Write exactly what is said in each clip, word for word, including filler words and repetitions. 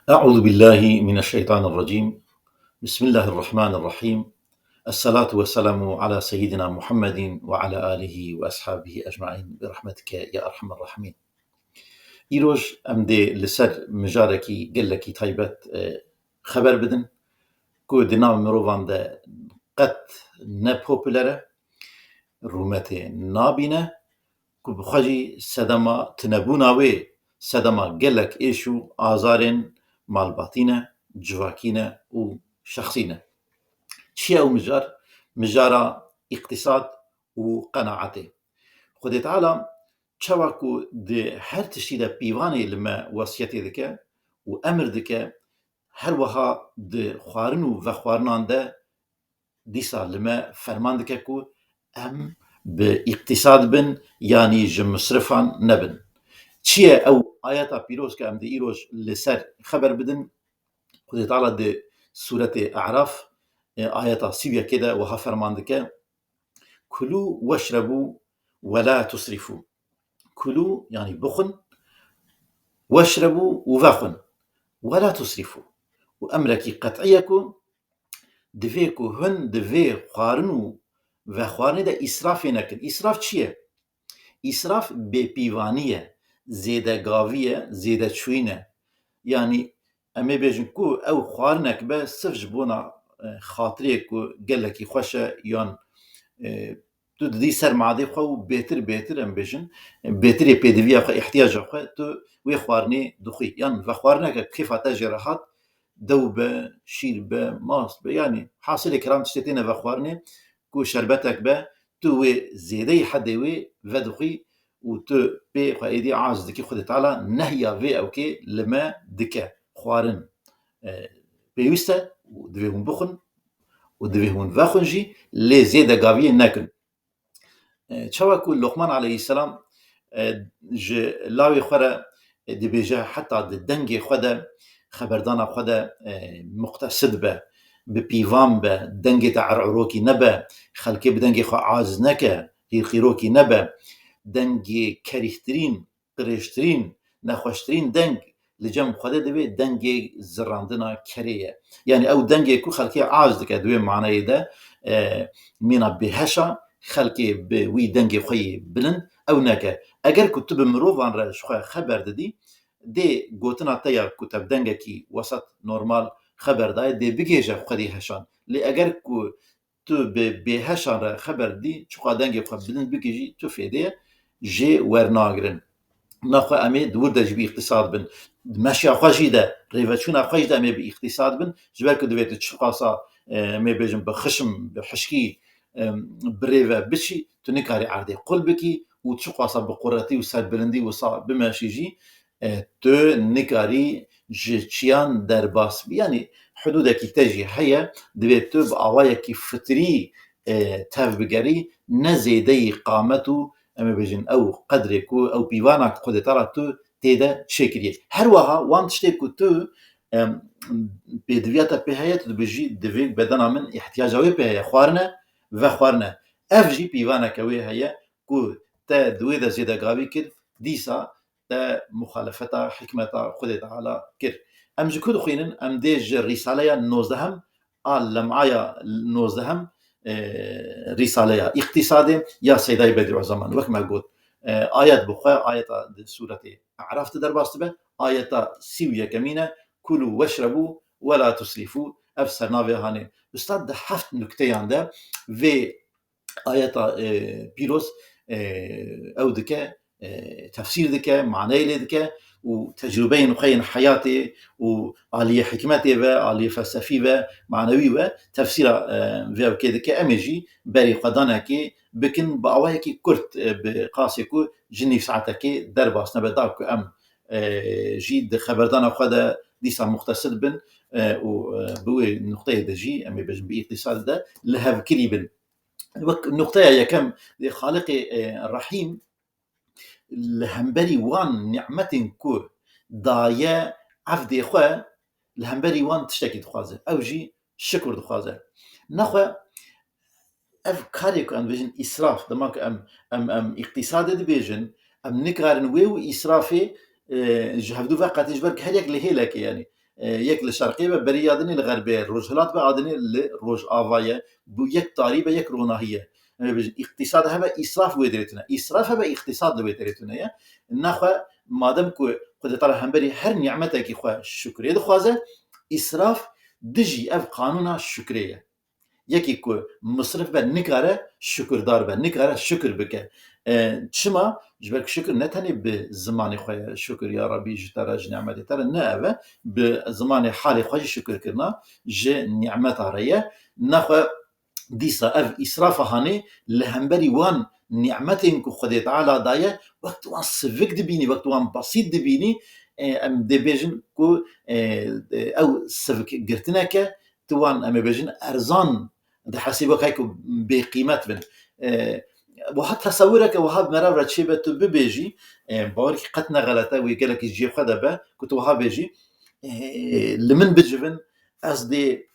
أعوذ بالله من الشيطان الرجيم. بسم الله الرحمن الرحيم. الصلاة والسلام على سيدنا محمد وعلى آله وأصحابه أجمعين برحمتك يا أرحم الراحمين. Îroj em dê li ser mijarekî gelekî taybet, e, xeber bidin ku di nav mirovan de qet ne popûler e, rûmetê nabîne, ku bi xwe jî sedema tunebûna wê sedema gelek êş û azarên malbatî ne, civakî ne û şexsî ne. Çi ye ew mijar? Mijara îqtîsad û qenaetê. Xwedê Teala çawa ku di her tiştî de pîvanê li me wesiyetê dike û emir dike, her wiha di xwarin û vexwarinan de dîsa li me ferman dike ku em bi îqtîsad bin, yanî ji misrifan nebin. Çi ye ew ayeta pîroz ke em dê îroj li ser xeber bidin? Xwedê Teala di Sûretê E'raf, e, ayeta sî û yekê de wiha ferman dike, "Kulû weşrebû we la tusrîfû." Kulû, yanî bixwin, weşrebû û vexwin. We la tusrîfû. Û emrekî qet'î ye ku divê ku hûn di vê xwarin û vexwarinê de îsrafê nekin. Îsraf çi ye? Îsraf bêpîvanî ye, zêdegavî ye, zêdeçûyîn e. Yanî em ê bêjin ku ew xwarinek be sirf ji bona, e, xatirê ku gelekî xweş e yan, e, tu didî ser madê xwe û bêtir bêtir em bêjin, e, bêtirê pêdiviya xwe, îhtiyaca xwe tu wê xwarinê dixwî. Yan vexwarineke kêfa te jê re hat, dew be, şîr be, mast be, yanî hasilê kiram tiştê têne vexwarinê ku şerbetek be, tu wê zêdeyî hedê wê vedixwî û tu pê xwe êdî aciz dikî. Xwedê Teala nehiya vê ewkê li me dike. Xwarin, e, pêwîst e û divê hûn bixwin û divê hûn vexwin jî, lê zêdegaviyê nekin. E, çawa ku Luqman aleyhisselam, e, ji lawê xwe re, e, dibêje, heta di dengê xwe de, xeberdana xwe de, e, muqtesid be, bi pîvan be, dengê te er'urokî nebe, xelkê bi dengê xwe aciz neke, hîrqîrokî nebe, dengê kerîhtirîn, qirêjtirîn, nexweştirîn deng li cem xwe de divê dengê zirandina kerê ye. Yanî ew dengê ku xelkê aciz dike di wê maneyê de, e, mîna bêheşa xelkê bi wî dengê xwe yê bilind ew neke. Eger ku tu bi mirovan re ji xwe xeber didî, dê gotina te ya ku te bi dengekî wesat normal xeber daye, dê bigihêje xwedî heşan. Lê eger ku tu bi bêheşan re xeber didî, çiqa dengê xwe bilind bikî jî tu fêdê jê wernagirin. Naxwe em ê di wir de jî bi îqtîsad bin. Di meşya xwe jî de, rêveçûna xwe jî de em ê bi îqtîsad bin. Ji ber ku divê tu çiqasa, e, em ê bêjin bi xişm, bi hişkî, e, bi rê ve biçî, tu nikarî erdê qul bikî û çiqasa bi quretî û serbilindî wisa bimeşî jî, e, tu nikarî ji çiyan derbas bî. Yanî hudûdekî te jî heye, divê tu bi awayekî fitrî, e, tev bigerî, ne zêdeyî qamet û, em ê bêjin, ew qedrê ku, ew pîvana ku Xwedê Teala tu tê de çêkiriye. Her wiha wan tiştê ku tu, em, pêdiviya te pê heye, tu dibêjî, divê bedena min îhtiyaca wê pê heye, xwarine, vexwarine. Ev jî pîvaneke wê heye ku te di wê de zêdegavî kir, dîsa te muxalefeta hikmeta Xwedê Teala kir. Em ji ku dixwînin? Em dê ji Rîsaleya nozdehim a lem'aya nozdehim, e, Rîsaleya Îqtîsadê ya Seydayê Bedîuzeman, wek me got, e, ayet bi xwe, ayeta di sûretê E'raf de derbas dibe, ayeta sî û yekemîn e, "Kulû weşrebû we la tusrîfû", ev sernavê hanê. Ustad di heft nukteyan de vê ayeta, e, pîroz, e, ew dike, e, tefsîr dike, maneyê lê dike û tecrûbeyên xwe yên heyatê û aliyê hikmetê ve, aliyê felsefî ve, manewî ve tefsîra, e, vê ewkê dike. Em ê jî berî xwe danekê bikin bi awayekî kurt, e, bi qasê ku ji nîv saetekê derbas nebe, da ku em, e, jî di xeberdana xwe de dîsa muxtesid bin, e, û, e, bi wê nuqteyê de jî, em ê bêjin, bi îqtîsadê de lihevkirî bin. Wek nuqteya yekem, dê Xaliqê, e, Rehîm li hemberî wan nîmetên ku daye evdê xwe, li hemberî wan tiştekî dixwaze. Ew jî şikur dixwaze. Nexwe ev karê ku em dibêjin îsraf, dema ku em, em, em îqtîsadê dibêjin, em nikarin wê û îsrafê, e, ji hevdû veqetin, ji ber ku her yek li hêlekê, yanî, e, yek li şerqê be, berî ya dinê li xerbê ye, rojhilat be, a dinê li rojava ye. Bu yek tarî be, yek ronahî ye. Em ê bêjin, îqtîsad hebe, îsraf wê derê tune. Îsraf hebe, îqtîsad li wê derê tune ye. Nexwe, madem ku Xwedê Teala hemberî her nîmetekî xwe şukrê dixwaze, îsraf dijî ev qanûna şukrê ye. Yekî ku misrif be, nikare şukirdar be, nikare şukir bike. E, çima? Ji ber ku şukir ne tenê bi zimanê xwe ye, şukir ya Rabbî ji te re, ji nîmetê te re, ne ev e, bi zimanê halê xwe jî şukir kirina ji nîmeta re ye. Nexwe dîsa ev îsrafa hanê li hemberî wan nîmetên ku Xwedê Teala daye, wek tu wan sivik dibînî, wek tu wan besît dibînî, e, em dê bêjin ku, e, e, ew sivik girtineke, tu wan, em ê bêjin, erzan dihesîbe, wekî ku bêqîmet bin. E, wiha tesewireke wiha bi merav re çêbe tu bibêjî, e, bawerkî qet ne xelet e, wê gelekî cihê xwe de be, ku tu wiha bêjî, e, li min bicivin, ez dê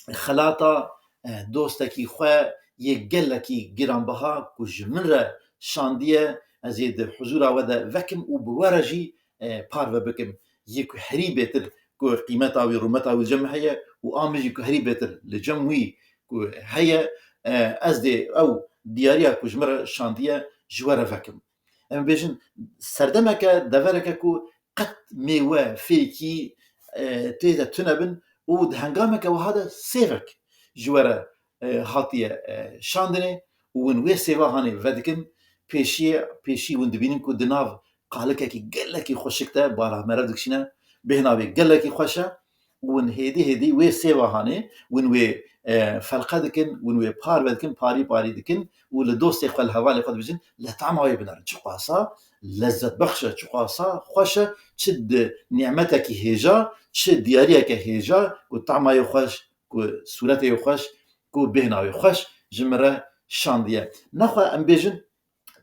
xelata, e, dostekî xwe yê gelekî giranbiha ku ji min re şandiye, ez ê di huzûra we de vekim û bi we re jî, e, parve bikim. Yê ku herî bêtir ku qîmeta wî, rûmeta wî li cem min heye û a min jî ku herî bêtir li cem wî ku heye, e, ez dê ew diyariya ku ji min re şandiye ji we re vekim. Em bêjin, serdemeke, devereke ku qet mêwe fêkî, e, tê de tune bin û di hengameke wiha de sêvek ji we re, e, hatiye, e, şandinê û win wê sêva hanê vedikin. Pêşiyê, pêşî win dibînin ku di nav qalikekî gelekî xweşik de bara meriv dikişîne, bêhna wê gelekî xweş e. Win hêdî hêdî wê sêva hanê, win wê, e, felqe dikin, win wê parve dikin, parî parî dikin û li dostê xwe, li hevalê xwe dibêjin, li tama wê binerin. Çiqasa lezzetbexş e, çiqasa xweş e, çi di nîmetekî hêja, çi diyariyeke hêja, ku tama wê xweş, ku sûretê wê xweş, ku bêhna wê xweş ji min re şandiye. Nexwe em bêjin,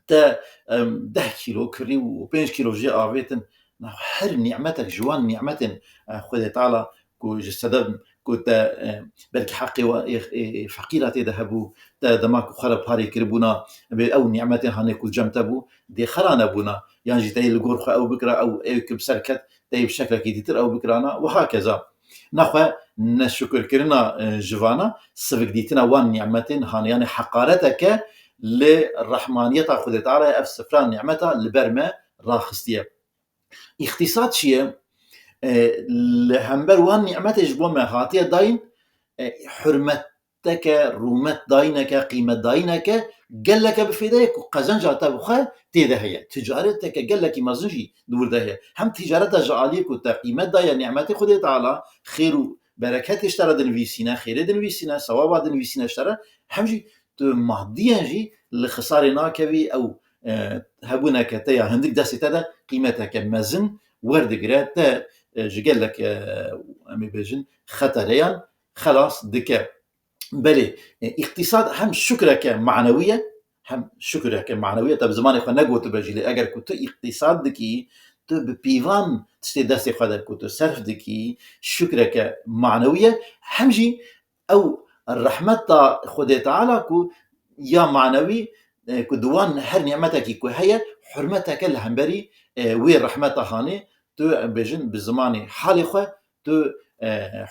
te, em, deh kîlo kirî û pênc kîlo jê avêtin, nav her nîmetek ji wan nîmetên, e, Xwedê Teala ku ji sedem ku te, e, belkî heqê wa-, ê, ê, ê feqîra tê de hebû, te dema ku xwe re parê kiribûna, bê ew nîmetê hanê ku cem te bû, dê xera nebûna, yan jî te yê li gor xwe ew bikira, ew, ew ki bi ser ket, te yê bi şeklekî dîtir ew bikirana, wiha keza. Nexwe neşukirkirina, e, ji vana, sivikdîtina wan nîmetên hanê, yanî heqareteke li rehmaniyeta Xwedê Teala ye, ev sifra nîmeta li ber me raxistiye. Îqtîsad çi ye? E, li hember wan nîmetê ji bo me hatiye dayîn, e, hurmeteke, rûmet dayîneke, qîmet dayîneke, geleke bi fêde ye ku qezenca te bi xwe tê de heye. Ticareteke gelekî mezin jî di wir de heye. Hem ticareta ji aliyê ku te qîmet daye nîmetê Xwedê Teala, xêr û bereketê ji te re dinivîsîne, xêrê dinivîsîne, sewaba dinivîsîne ji te re, hem jî tu madiyen jî li xisarê nakevî, ew, e, hebûneke te ya hindik destê te de qîmeteke mezin werdigire, te, e, ji gelek, e, em ê bêjin, xetereyan xelas dike. Belê, e, îqtîsad hem şukreke manewî ye, hem şukreke manewî ye. Te bi zimanê xwe negotibe jî, lê eger ku tu îqtîsad dikî, tu bi pîvan tiştê destê xwe de ku tu serf dikî, şukreke manewî ye. Hem jî ew rehmeta Xwedê Teala ku ya manewî, e, ku di wan her nîmetekî ku heye, hurmeteke li hemberî, e, wê rehmeta hanê, tu, em bêjin, bi zimanê halê xwe, tu, e,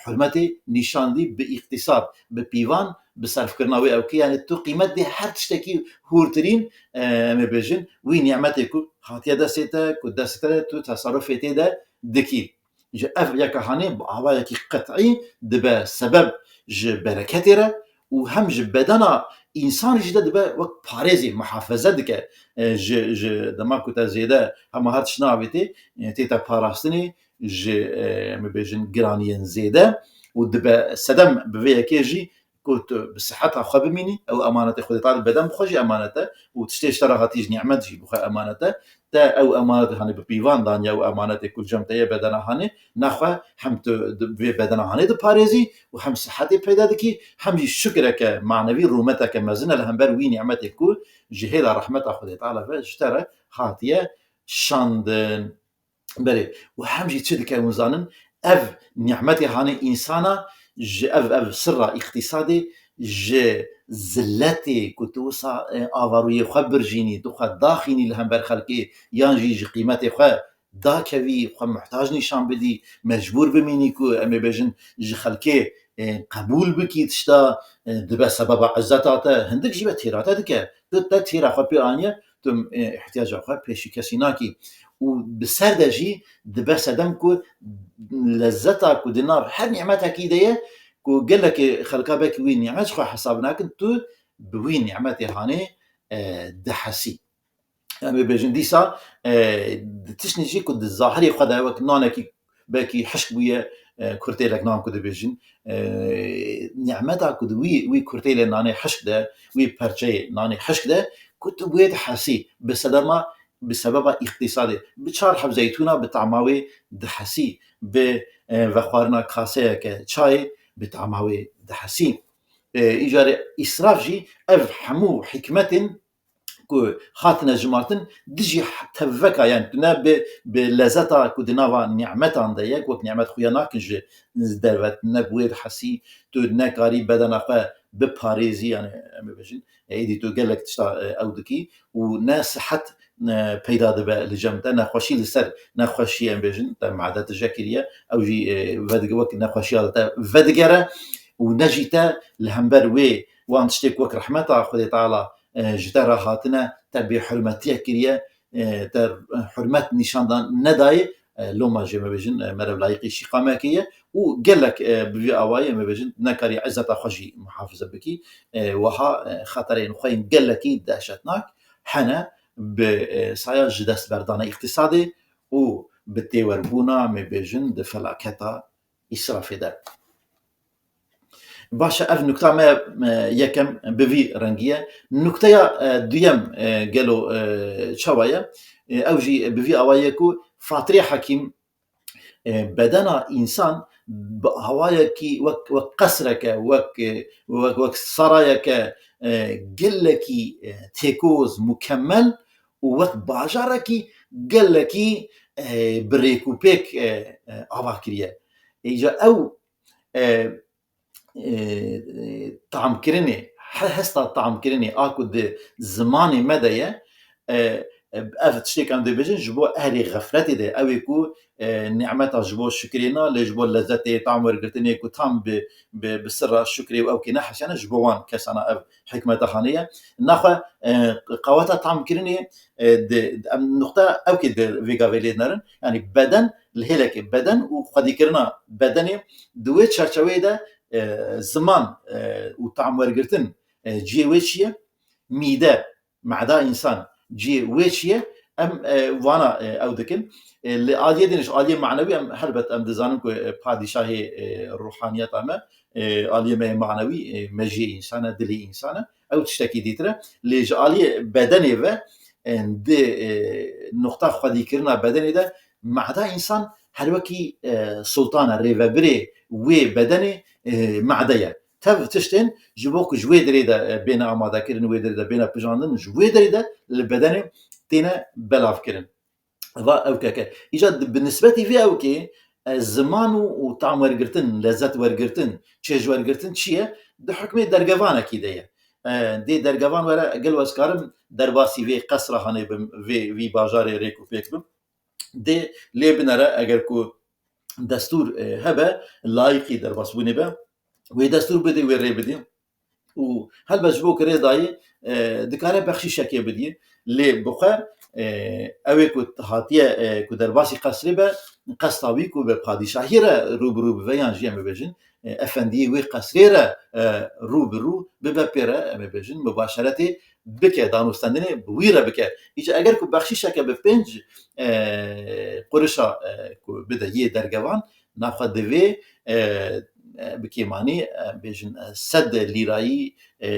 hurmetê nîşan dî bi îqtîsad, bi pîvan, bi serfkirina wê ewkê, yanî tu qîmet dê her tiştekî hûrtirîn, e, em ê bêjin, wî nîmetê ku hatiye destê te, ku destê te de tu tesarufê tê de dikî. Ji ev yeka hanê bi awayekî qet'î dibe sebeb ji bereketê re û hem ji bedena însanî jî de dibe wek parêzê, muhafeze dike. E, ji, ji dema ku te zêde hema her tişt navêtê, e, tê te parastinê, ji, e, em ê bêjin, giraniyên zêde û dibe sedem bi vê yekê jî ku tu bi siheta xwe bimînî, ew emanetê Xwedê Teala, beden bi xwe jî emanet e û tiştê ji te re hatî jî nîmet jî bi xwe emanet e. Te ew emanetê hanê bi pîvan daniye, ew emanetê ku cem te ye, bedena hanê, nexwe hem tu di vê bedena hanê diparêzî û hem sihetê peyda dikî, hem jî şukreke manevî, rûmeteke mezin e li hember wî nîmetê ku ji hêla rehmeta Xwedê Teala ve ji te re hatiye şandin. Belê, û hem jî çi dike hûn zanin, ev nîmetê hanê însana ji ev, ev sirra îqtîsadê ji ziletê ku tu wisa, e, avarûyê xwe birjînî, tu xwe daxînî li hember xelkê, yan jî ji qîmetê xwe dakevî, xwe muhtac nîşan bidî, mecbûr bimînî ku em ê bêjin ji xelkê, e, qebûl bikî tişta, e, dibe sebeba izzeta te, hindik jî be têra te dike. Tu te têra xwe pê aniye, tu, e, ihtiyaca xwe pêşî kesî nakî. Û bi ser de jî dibe sedem ku lezzeta ku di nav her nîmetekî de ye, ku gelekê xelka belkî wî nîmet ji xwe hesab nakin, tu bi wî nîmetê hanê, e, dihesî. Em ê bêjin dîsa, e, di tiştê jî ku di zahirê xwe de wek nanekî belkî hişk bûye, e, kurtêlek nan ku dibêjin, e, nîmeta ku di wî, wî kurtêlê nanê hişk de, wî perçeyê nanê hişk de, ku tu wê dihesî, bi sedema, bi sebeba îqtîsadê, bi çar heb zeytûna bi tama wê dihesî, bi, e, vexwarina kaseyeke çayê bi tama wê dihesî. E, îcarê îsraf jî ev hemû hikmetên ku hatine jimartin, dijî tevveka, yani tu ne bi, bi lezeta ku di nava nîmetan de ye, wek nîmet xuya nakin ji derve, ne bi wê dihesî, tu nekarî bedena xwe biparêzî, yani em ê bêjin, êdî tu gelek tişta, e, ew dikî û ne sihet, e, peyda dibe li cem te, nexweşî li ser nexweşiyê em bêjin, te made tije kiriye, ew jî, e, vedige-, wek nexweşiya li te vedigere û ne jî te li hember wê wan tiştê ku wek rehmeta Xwedê Teala e, ji te re hatine, te bêhurmetiyek kiriye, e, te hurmet nîşan dan nedayê, e, loma jê me bêjin, e, merev layîqî şîqamekê ye û gelek, e, bi vî awayî em ê bêjin nekarî izzeta xwe jî muhafize bikî. E, wiha, e, xeterên xwe yên gelekî dehşetnak hene bi, e, saya ji destberdana îqtîsadê û bi têwerbûna, em ê bêjin, di felaketa îsrafê de. Baş e, ev nukta me, e, yekem bi vî rengî ye. Nukteya, e, duyem, e, gelo, e, çawa ye? E, ew jî bi vî awayî ye ku Fatirê Hekîm, e, bedena însan bi awayekî wek, wek qesreke, wek, e, wek, wek sarayeke, e, gelekî, e, têkoz, mukemmel û wek bajarekî gelekî, e, bi rêk û pêk, e, e, ava kiriye. Îca ew, e, e, tamkirinê, he-, hesta tamkirinê a ku di zimanê me de ye, e, ev tiştê ku em dibêjin ji bo ehlê xefletê de, ew ê ku, e, nîmeta ji bo şukrê na, lê ji bo lezzetê, tam wergirtinê ku tam bi, bi, bi sirra şukrê û ew kê nehesiyane, ji bo wan kesana ev hikmeta hanê ye. Naxwe, e, qaweta tamkirinê, e, di, em nuqta ew kê di vê gavê lê dinerin, yanî beden, li hêlekê beden û xwedîkirina bedenê di wê çerçeveyê de, e, ziman, e, û tam wergirtin, e, cihê wê çi ye? Mîde, meda însan cihê wê çi ye? Em, e, vana, e, ew dikin. E, li aliyê din ji aliyê manewî em helbet em dizanin ku, e, padîşahê, e, ruhaniyeta me, e, aliyê me yê manewî, e, mejiyê însan e, dilê însan e. Ew tiştekî dîtir e. Lê ji aliyê bedenê ve, e, di, e, nuqta xwedîkirina bedenê de meda însan her wekî, e, sultan e, rêvebirê wê bedenê, e, made ye. Tev tiştên ji bo ku ji wê derê de, e, bêne amadekirin, wê derê de bêne pijandin, ji wê derê de li bedenê têne belavkirin. Va ewkeke. Îca di, bi nisbetî vê ewkê, e, ziman û, û tam wergirtin, lezzet wergirtin, çêj wergirtin çi ye? Di hukmê dergevanekî de ye. E, dê dergevan were, gelo ez karim derbasî vê qesra hanê bim, vê, vî bajarê rêk û pêk bim. Dê lê binere, eger ku destûr, e, hebe, layîqî derbasbûnê be, wê destûr bidê, wê rê bidê. Û helbet ji bo ku rê dayê, e, dikare bexşîşekê bidiyê. Lê bi xwe, e, ew ê ku hatiye, e, ku derbasî qesrê be, qesta wî ku bi padîşahiyê re rû bi rû bibe, yan jî em bibêjin, e, efendiyê wê qesrê re, e, rû bi rû bibe, pê re, em ê bêjin, mubaşeretê bike, danûstendinê bi wî re bike. Îca eger ku bexşîşeke bi pênc, e, qurişa, e, ku bide yê dergevan, naxwe divê, e, e, bi kêmanî, e, bêjin, e, sed lîrayî, e,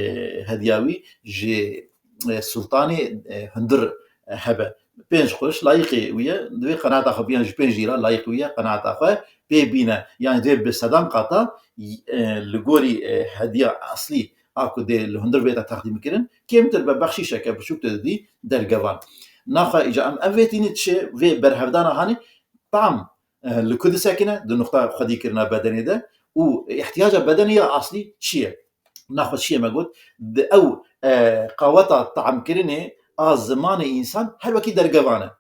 hediya wî ji, e, sultanê, e, hundir, e, hebe. Pênc quruş layîqê wî ye. Divê qenaeta xwe biyan ji pênc lîra layîq wî ye, qenaeta xwe pê bîne. Yanî divê bi sedan qata, e, li gorî, e, hediya eslî a ku dê li hundir bête teqdîm kirin, kêmtir be bexşîşeke biçûk tu didî dergevan. Naxwe îca em ev vê tînî çi, vê berhevdana hanê tam, e, li ku disekine, di nuqta xwedîkirina bedenê de û ihtiyaca bedenê ya aslî çi ye? Naxwe çi ye me got? Di ew, e, qaweta tamkirinê a zimanê însan her wekî dergevan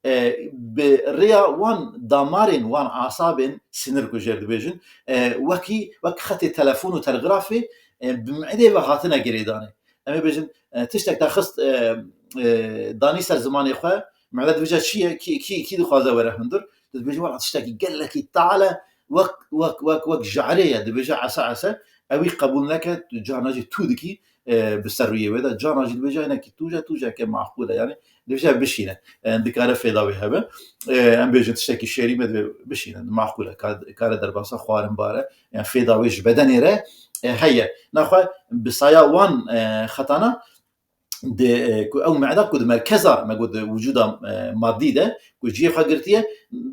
e. e, bi rêya wan damarên, wan asabên sinir ku jêr dibêjin, e, wekî, wek xetê telefon û telgrafê, e, bi mi'dê ve hatine girêdanê. Em ê bêjin, e, tiştek te xist, e, e, danî ser zimanê xwe, mi'de dibêje çi ye, kî, kî, kî dixwaze were hundir? Tu dibêjî, wela tiştekî gelekî tal e, wek, wek, wek, wek je'rê ye, dibêje ese, ese, ewî qebûl neke, tu carna jî tû dikî, e, bi ser rûyê wê de, carna jî dibêje hinekî tûj e, tûjeke maqûl e, yanî dibêje bişîne, e, dikare fêda wê hebe. E, em bêjin tiştekî şêrîn be, dibê bişîne, maqûl e, ka-, kare derbasa xwarin bare, yani fêda wê ji bedenê re, e, heye. Naxwe bi saya wan, e, xetana, di, e, ku ew me'da ku di merkeza, me got, di wicûda, e, madî de, ku cihê xwe girtiye,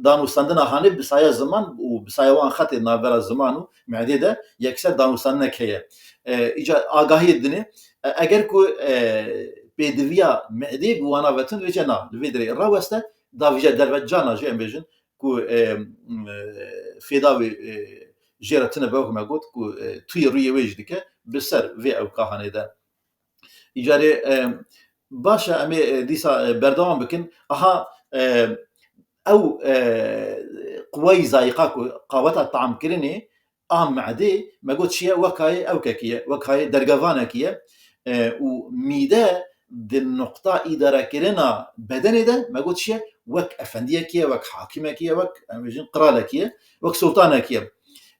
danûstandina hanê bi saya ziman û bi saya wan xetê navbera ziman û me'dê de yekser danûstandinek heye. E, îca agahiyê dinê, e, eger ku, e, pêdiviya me'dê bi wana ve tund vêce na, li vê derê raweste, davîje derve cana jî em bêjin ku, e, m, e, fêda wê, e, jê re tune be, wek me got, ku, e, tuyê rûyê wê jî dike, bi ser vê ewka hanê de. Îcarê, e, baş e, em ê, e, dîsa, e, berdewam bikin. Aha, e, ew, e, quweyî zayîqa ku qaweta tamkirinê a me'dê, me got çi ye, wekayê ewkekî ye, wekayê dergevanekî ye. E, û mîde di nuqta îdarekirina bedenê de, me got çi ye, wek efendiyekî ye, wek hakimekî ye, wek, em bêjin, qiralekî ye, wek sultanekî ye.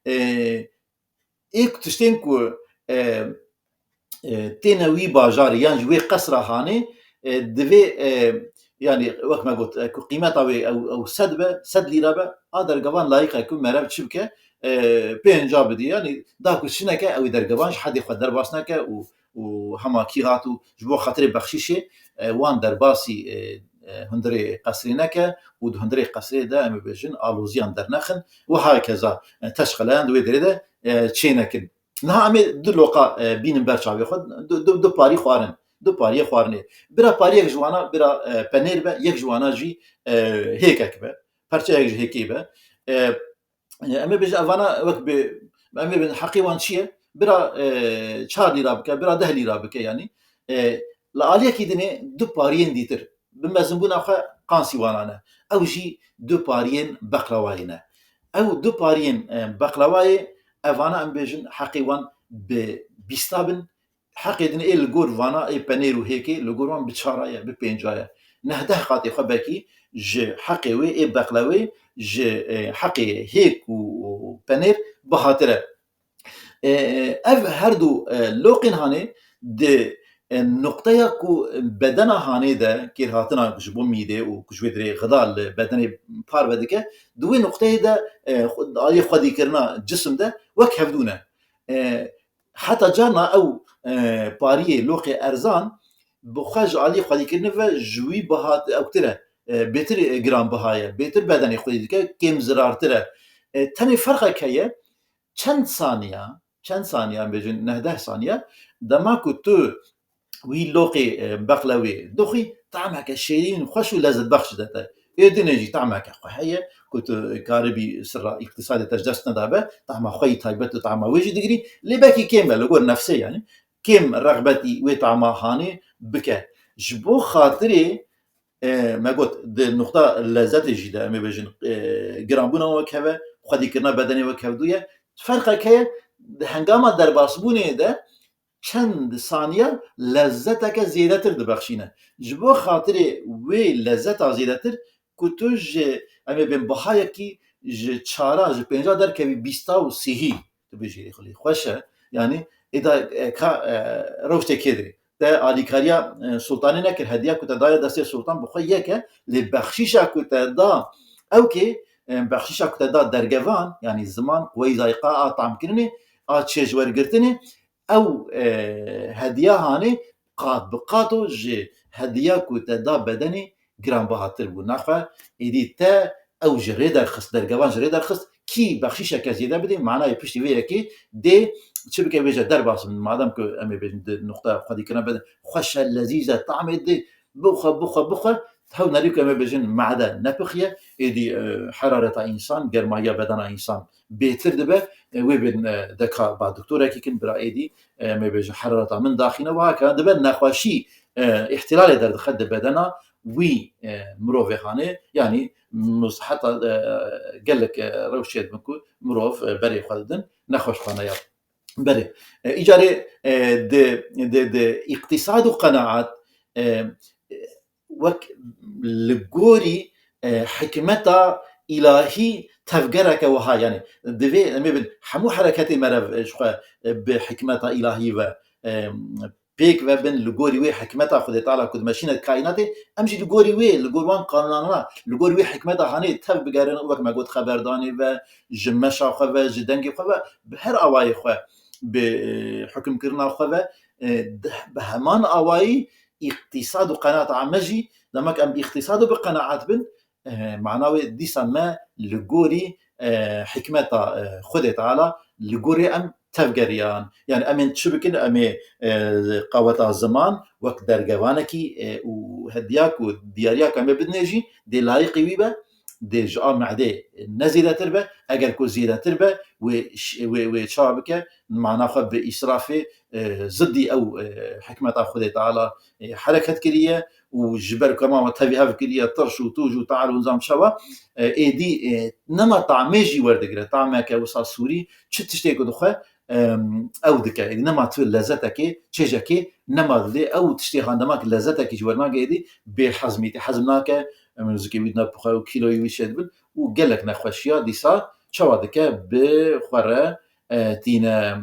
E, ê ku tiştên ku, e, e, têne wî bajarê yan ji wê qesra hanê, e, divê, e, yanî wek me got, e, ku qîmeta wê ew, ew sed be, sed lîra be, a dergevan layîq e ku merev çi bike, e, pênca bidî. Yanî da ku çi neke, ew ê dergevan ji hedê xwe derbas neke û, û hema kî hat û ji bo xatirê bexşîşê, e, wan derbasî, e, e, hundirê qesrê neke û di hundirê qesrê de, em ê bêjin, aloziyan dernexin û hakeza, e, teşqeleyan di wê derê de, e, çênekin. Niha em ê du loqa, e, bînin ber çavê xwe, du, du, du parî xwarin, du pariyê xwarinê. Bira pariyek ji wana bira, e, penêr be, yek ji wana jî, e, hêkek be, perçeyek ji hêkê be. E, em ê bêjin evana wek bi, em ê bêjin heqê wan çi ye? Bira, e, çar lîra bike, bira deh lîra bike yanî. E, li aliyekî dinê du pariyên dîtir bi mezinbûna xwe qansî wana ne. Ew jî du pariyên beqlewayê ne. Ew du pariyên, e, beqlewayê, evana em bêjin heqê wan bi bîsta bin, heqê din ê li gor vana ê penêr û hêkê li gor wan bi çara ye, bi pênca ye. Neh deh qatê xwe belkî ji heqê wê ê beqlewê, ji, e, heqê hêk û, û penêr bihatir e. E, ev her du, e, loqên hanê di, e, nuqteya ku bedena hanê de kêrhatina ji bo mîdê û ku ji wê dirê xida li bedenê parve dike, di wê nuqteyê de, e, xwe-, aliyê xwedîkirina cisim de wek hevdû ne. E, heta carna ew, e, pariyê loqê erzan bi xwe ji aliyê xwedîkirinê ve ji wî biha ewktir e, e, bêtir, e, giranbiha ye, bêtir bedenê xwedî dike, kêm zirartir e. E, tenê ferqek heye, çend saniya, çend saniya, em bêjin neh deh saniya, dema ku tu wî loqê, e, beqlewê dixwî, tameke şêrîn, xweş û lezzetbexş dide te. Ê dinê jî tameke xwe heye, ku tu karibî sirra îqtîsadê te ji dest nedabe, tama xwe yî taybet û tama wê jî digirî, lê belkî kêm be, li gor nefsê yanî, kêm rexbetî wê tama hanê bike. Ji bo xatirê, e, me got, di nuqta lezzetê jî de, em ê bêjin, e, giranbûna wek heve, xwedîkirina bedenê wek hevdû ye. Ferqek heye, di hengama derbasbûnê de çend saniya lezzeteke zêdetir dibexşîne. Ji bo xatirê wê lezzeta zêdetir, ku tu ji, em ê bên bihayekî ji çara, ji pênca derkevî bîsta û sihî, tu bijîrî xulî xweş e. Yanî, êda, e, ka, e, rewştê kê dirê. Te alîkariya, e, sultanê nekir, hediya ku te daye destê sultan bi xwe yek e, lê bexşîşa ku te da, ew kê, e, bexşîşa ku te da dergevan, yanî ziman, quweyî zayqa a tamkirinê, a çêjwergirtinê, ew, e, hediya hanê qat bi qato ji hediya ku te da bedenê giranbihatir bû. Naxwe êdî te ew ji rê derxist, dergevan ji rê derxist, kî bexşîşeke zêde bidê, manayê piştî vê yekê dê çi bike, bêje derbas bin. Madem ku em ê bêjin di nuqta xwedîkirina bede xweş e, lezîz e, tamê dê, bixwe, bixwe, bixwe, hew nerî ku em ê bêjin made nepixiye, êdî, e, herareta însan, germayiya bedena însan bêtir dibe, e, wê bên, e, deka ba doktorekî kin, bira êdî, e, em ê bêjin herareta min daxîne, wiha ke dibe nexweşî, e, îhtîlalê derdixe di bedena, wî e, mirovê hanê, yanî mus- heta e, gelek e, rewşê dibin ku mirov e, berê xwe didin nexweşxaneya berê. E, îcarê e, di, di, di îqtîsad û qenaat e, e, wek li gorî e, hikmeta îlahî tevgereke wiha, yanî divê em ê bin hemû hereketê me re ji xwe e, bi hikmeta îlahî ve e, pêk ve bin, li gorî wê hikmeta Xwedê Teala ku dimeşîne kaînatê, em jî li gorî wê, li gor wan qanûnana, li gorî wê hikmeta hanê tev bigerin û wek me got xeberdanê ve, ji meşa xwe ve, ji dengê xwe ve, bi her awayê xwe bi e, hukimkirina xwe ve e, di- bi heman awayî îqtîsad û qenaata me jî, dema ku em bi îqtîsad û bi qenaat bin, e, mana wê dîsa me li gorî e, hikmeta e, Xwedê Teala li gorî em tevgeriyan. Yani em ên çi bikin, em ê e, qaweta ziman wek dergevanekî e, û hediya ku diyariya ku em ê bidinê jî dê layiqî wî be, dê ji a mehdê ne zêdetir be, eger ku zêdetir be wê ş- wê wê çawa bike, mana xwe bi îsrafê e, ziddî ew e, hikmeta Xwedê Teala e, hereket kiriye û ji ber ku hema me tevî hev kiriye tirş û tûj û teal û nizam çawa e, êdî e, nema tamê jî werdigire, tameke wisa sûrî çi tiştê ku dixwe e, ew dike. Êdî nema tu lezetekê, çêjekê nema didê, ew tiştê handema ki lezetekî ji wernagê êdî bê hezmî tê, hezm nake, em zikê wî dina bixwe û kîloyê wî çêdibin û gelek nexweşiya dîsa çawa dike bi xwe re e, tîne